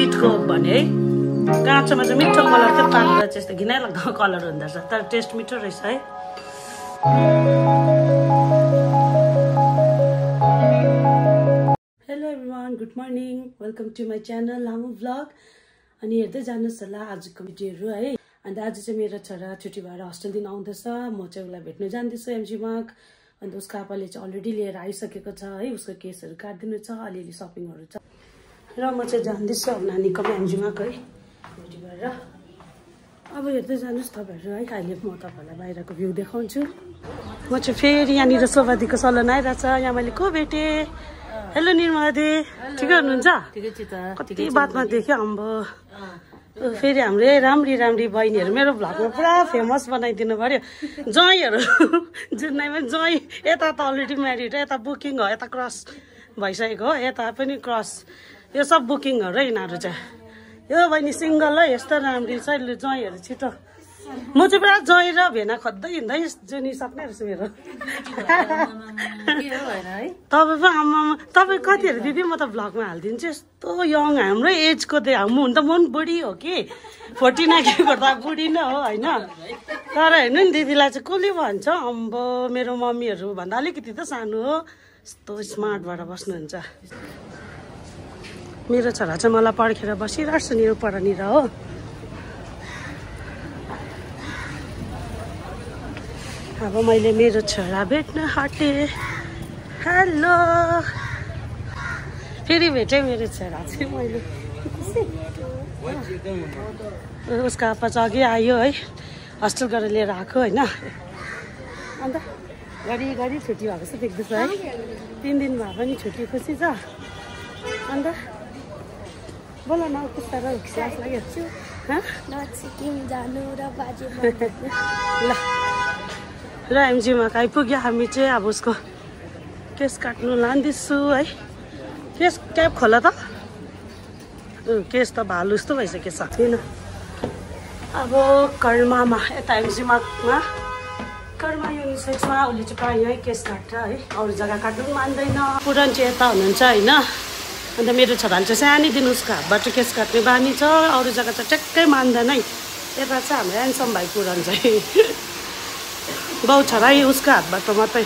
बिटको भने है काँचोमा चाहिँ मिठो कलर क्या पाकेर चाहिँ यस्तो घिनाइलाग्दो कलर हुँदो रहेछ तर टेस्ट मिठो रहेछ है hello everyone good morning welcome to my channel लामो भ्लग अनि हेर्दै जानुहोस् होला आजको भिडियोहरू है अन्त आज चाहिँ मेरो छोरा छुट्टी भएर हस्टेल दिन आउँदैछ म चाहिँ उसलाई भेट्न जान्दैछु एमजीमा अन्त उसको आपाले चाहिँ अलरेडी लिएर आइसकेको छ है उसको केसहरू काट्दिनु छ अलिअलि सपिङहरू छ र म चाहिँ जान्दैछु अब नानीको एमजीमा है भेटी भएर अब हेर्दै जानुहोस् तपाईँहरू है अहिले म तपाईँहरूलाई बाहिरको भ्यू देखाउँछु म चाहिँ फेरि यहाँनिर शोभादीको सलन आइरहेछ यहाँ मैले को भेटेँ हेलो निर्मला दे ठिकै हुनुहुन्छ कति बातमा देख्यो अम्बो फेरि हाम्रो राम्री राम्री बहिनीहरू मेरो भ्लगमा पुरा फेमस बनाइदिनु पर्यो ज्वाइँहरू जुन्नाइमा ज्वाइँ यता त अलरेडी म्यारिड यता बुकिङ हो यता क्रस भइसकेको हो यता पनि क्रस यो सब बुकिङ हो र यिनीहरू चाहिँ यो बहिनी सिङ्गल है यस्तो राम्री छ ज्वाइँहरू छिटो म चाहिँ पुरा ज्वाइँ र भेना खोज्दै हिँड्दै जुनिसक्ने रहेछ मेरो तपाईँ पो आमा तपाईँ कतिहरू दिदी म त भ्लगमा हालिदिन्छु यस्तो यङ हाम्रै एजको त हुन त म पनि बुढी हो कि 40 नागेको त बुढी नै हो होइन तर हेर्नु नि दिदीलाई चाहिँ कसले भन्छ अम्बो मेरो मम्मीहरू भन्दा अलिकति त सानो हो यस्तो स्मार्ट भएर बस्नुहुन्छ मेरो छोरा चाहिँ मलाई पर्खेर बसिरहेको छ नि यो परनिर हो अब मैले मेरो छोरा भेट्न हटेँ हेलो फेरि भेटेँ मेरो छोरा चाहिँ मैले उसको आपा चाहिँ अघि आयो है हस्टेल गरेर लिएर आएको होइन अन्त घरि छुट्टी भएको छ देख्दैछ है 3 दिन भए पनि छुट्टी खुसी छ अन्त बोल न कस्तो क्लास लाग्यो सिक्किम जानु र बाजे ल र एमजीमा आइपुग्यो हामी चाहिँ अब उसको केस काट्नु लाँदैछु है केस क्याप खोला त केस त भालु जस्तो भइसक्यो सक्दिनँ अब कर्मामा यता एमजीमा कर्मा युनिसेक्समा उसले चाहिँ प्रायः यहीँ केस काट्छ है अरू जग्गा काट्नु पनि मान्दैन पुरन चाहिँ यता हुनुहुन्छ होइन अन्त मेरो छोराले चाहिँ सानैदेखि उसको हातबाट केस काट्ने बानी छ अरू जग्गा चाहिँ ट्याक्कै मान्दैन है यता चाहिँ हाम्रो ह्यान्डसम भाइ पुरन चाहिँ बाउ छोरा उसको हातबाट मात्रै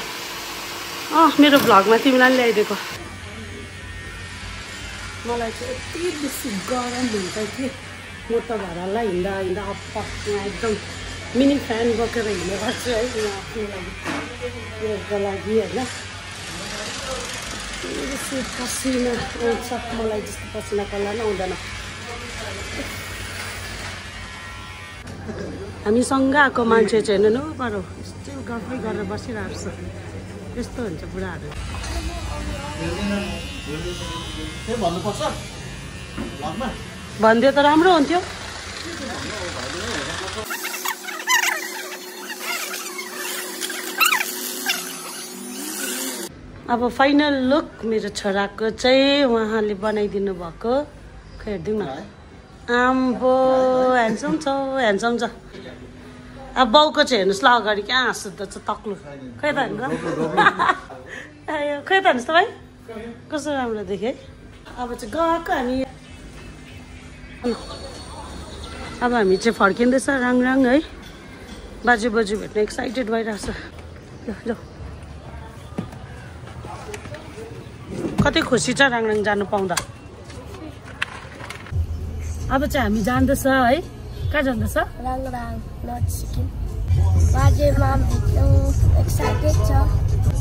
मेरो भ्लगमा तिमीलाई ल्याइदिएको मलाई चाहिँ यति बेसी गरम हुन्छ कि म त घरलाई हिँड्दा अपमा एकदम मिनी फ्यान बोकेर हिँड्ने गर्छु है आफ्नो लागि होइन बेसी पसिना आउँछ मलाई जस्तो पसिना कला नै आउँदैन हामीसँग आएको मान्छे चाहिँ हेर्नु न पर यस्तो गफै गरेर बसिरहेको छ यस्तो हुन्छ बुढाहरू भनिदियो त राम्रो हुन्थ्यो अब फाइनल लुक मेरो छोराको चाहिँ उहाँले बनाइदिनु भएको खै हेरिदिउँ न आम्बो ह्यान्डसम छ अब बाउको चाहिँ हेर्नुहोस् ल अगाडि क्या हाँसु त तक्लु खै त हेर्नु खै त हेर्नुहोस् त भाइ कस्तो राम्रो देखेँ है अब चाहिँ गएको हामी अब हामी चाहिँ फर्किँदैछ राङ है बाजे बोजू भेट्न एक्साइटेड भइरहेछ ल कति खुसी छ राङ जानु पाउँदा अब चाहिँ हामी जाँदैछ है कहाँ जाँदैछ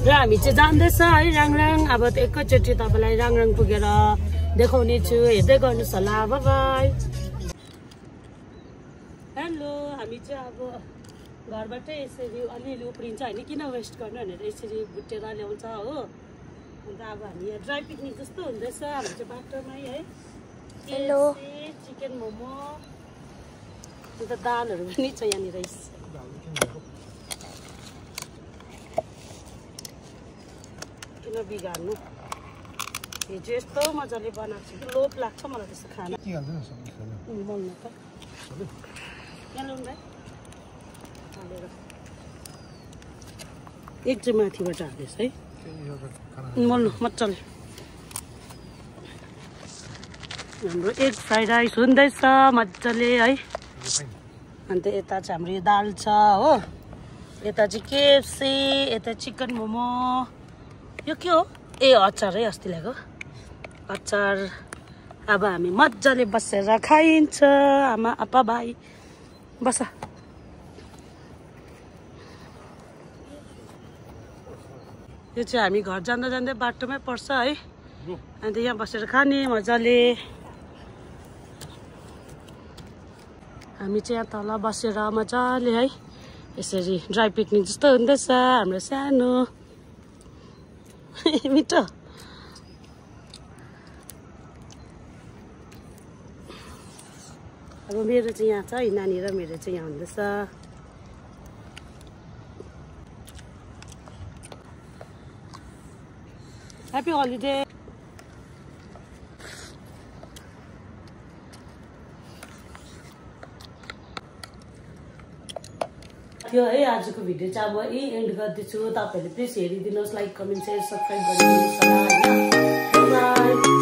र हामी चाहिँ जाँदैछ है राङ अब एकैचोटि तपाईँलाई राङ पुगेर देखाउने छु हेर्दै गर्नुहोस् होला बाई हेलो हामी चाहिँ अब घरबाटै यसरी अलिअलि उफ्रिन्छ होइन किन वेस्ट गर्नु भनेर यसरी भुटेर ल्याउँछ हो अन्त अब हामी यहाँ ड्राई पिकनिक जस्तो हुँदैछ हामी चाहिँ बाटोमै है हेलो चिकन मोमो अन्त दालहरू पनि छ यहाँनिर किन बिगार्नु हिजो यस्तो मजाले बनाएको छु कि लोभ लाग्छ मलाई त्यस्तो खाना बोल्नु त यहाँ ल्याउनु भाइ हालेर एक चाहिँ माथिबाट हाल्दैछ है बोल्नु मजाले हाम्रो एग फ्राइड राइस हुँदैछ मजाले है। अन्त यता चाहिँ हाम्रो यो दाल छ हो, यता चाहिँ केएफसी, यता चिकन मोमो, यो के हो ए अचार है अस्ति ल्याएको अचार। अब हामी मजाले बसेर खाइन्छ। आमा आपा भाइ बस। यो चाहिँ हामी घर जाँदा जाँदै बाटोमै पर्छ है। अन्त यहाँ बसेर खाने मजाले। हामी चाहिँ यहाँ तल बसेर मजाले है यसरी ड्राई पिकनिक जस्तो हुँदैछ हाम्रो सानो मिठो। अब मेरो चाहिँ यहाँ छ, नानी र मेरो चाहिँ यहाँ हुँदैछ। Happy holiday. थियो है आजको भिडियो चाहिँ अब यही एन्ड गर्दैछु। तपाईँहरूले प्लिज हेरिदिनुहोस्, लाइक कमेन्ट सेयर सब्सक्राइब गरिदिनुहोस्।